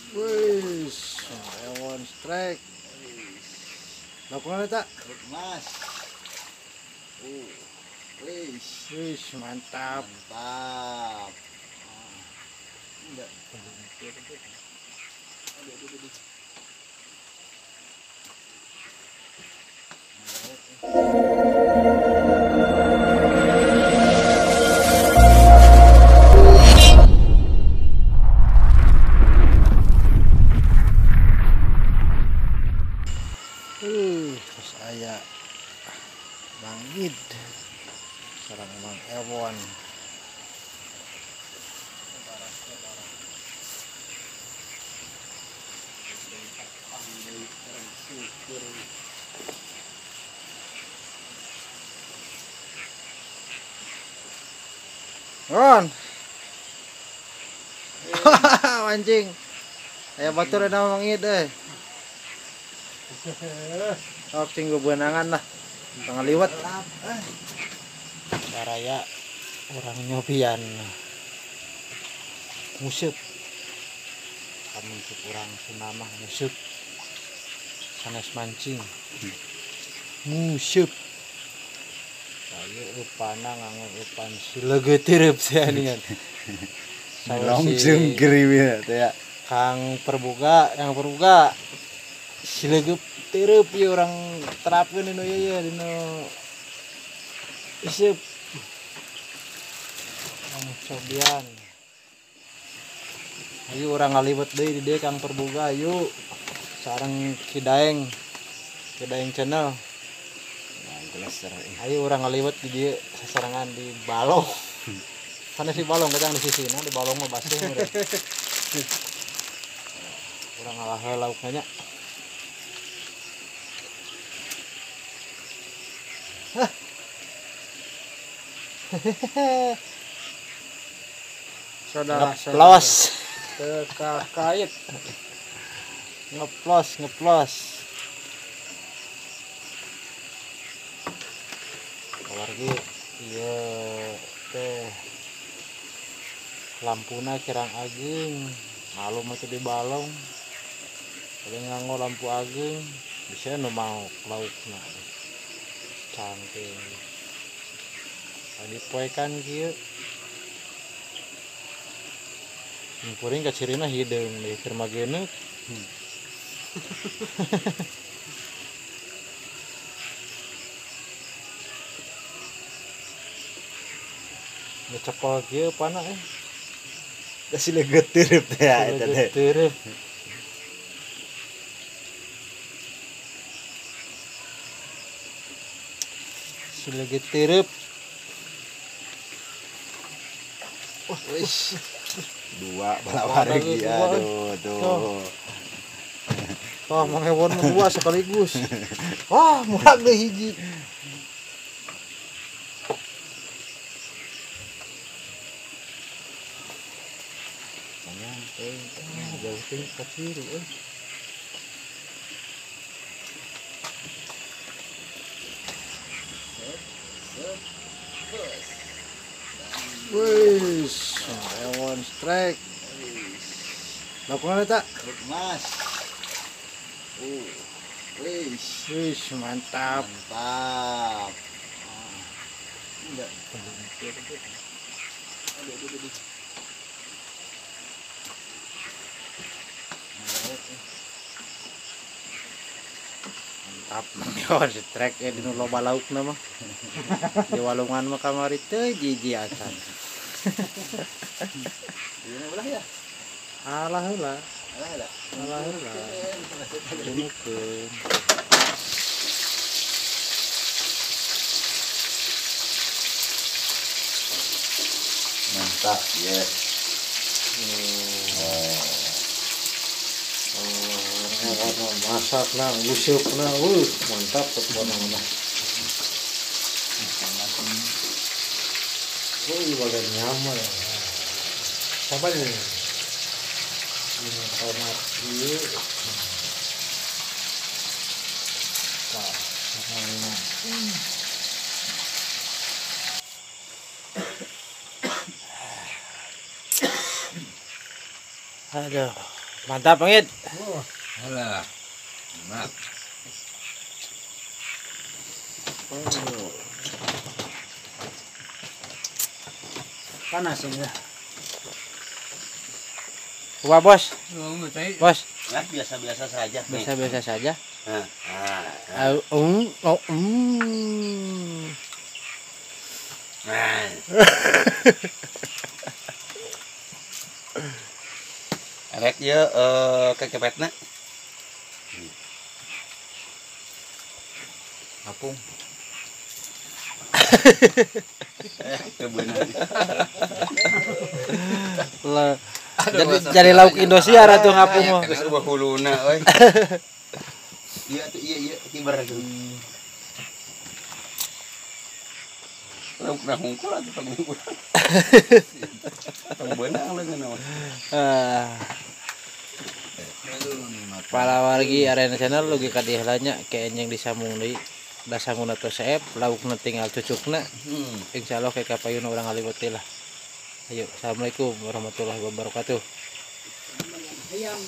Wih, Ewon strike. Lakukan tak? Mas. Wih, wih, mantap. Mantap. Enggak. Aduh. Terus aya Bang Id sareng Bang Ewon. Ron. Mancing. Aya batur ada Bang Id euy. Oh, cing bebenangan lah. Tengah liwat. Baraya orang nyobian musuk. Kamu cek urang Sunda mah musuk. Sanes mancing. Musuk. Ayo eupana nganggo eupan silegeut tireup sia ningan. Langsung geriwe teh ya. Kang Perbuga, yang Perbuga silegeut tireup ieu urang terapkeun dinu ieu ye dinu iseup. Urang cobian. Ayo urang ngaliwet deui di dieu Kang Perbuga ayo. Sareng Kidaeng. Kidaeng channel. Ayo urang ngaliwet di dieu sasarengan di balong. Sanes di balong kadang di sisina di balong mah baseuh meureun. Urang ngalah laukna nya. Saudara, ngeplos, terkait ngeplos, ngeplos. Keluarga, iya teh lampuna kirang ageng, malu mah di balong. Ada nganggo lampu ageng, bisa nu mau laukna. Cantik. Tadi poekan kieu. Kuring kacirina hideung deui keur mageneuk. Ngecekol kieu pana eh. Da silegeut tireup teh ya eta teh. Tireup. Silegeut tireup. Wah, wis. Dua balawargi aduh tuh. Wah, Mang Ewon mah dua sekaligus. Wah, murag deui hiji. Jauh teh ka kiri euy. Wih, Ewon strike. Lakukan tak? Mas. Wih, wih, mantap. Mantap. Enggak. Aduh. Mantap, Ewon strike ya dinu loba laukna mah. Di walungan mah kamari teu jiji acan. Di mana belah ya? Alah heula. Alah heula. Alah heula. Dunukeun. Mantap, yes. Oh, masak nah, busuk nah, mantap pokokna mah. Oh, bagian nyaman. Siapa nih? Ini tomat ieu. Tah, ini. Aduh, Mantap pangit. Oh, alah. Enak. Oh. Panas ini. Wah, bos. Bos. Ya, biasa-biasa saja. Biasa-biasa saja. Nah. Nah. Rek ieu kekepetna. Apung. Teu beunang. Jadi lauk Indosiar atuh ngapung mah. Geus ubah huluna euy. Ieu atuh ieu kibar atuh. Lauk na hungkul atuh tong urang. Tong beunang leungeun mah. Para wargi Arena Channel lugi ka dieu heula nya ke enjing disambung deui. Da sanguna teh seep, laukna tinggal cucukna. Insyaallah ke kapayun urang ngaliwet lah. Ayo, assalamualaikum warahmatullahi wabarakatuh. Ayam.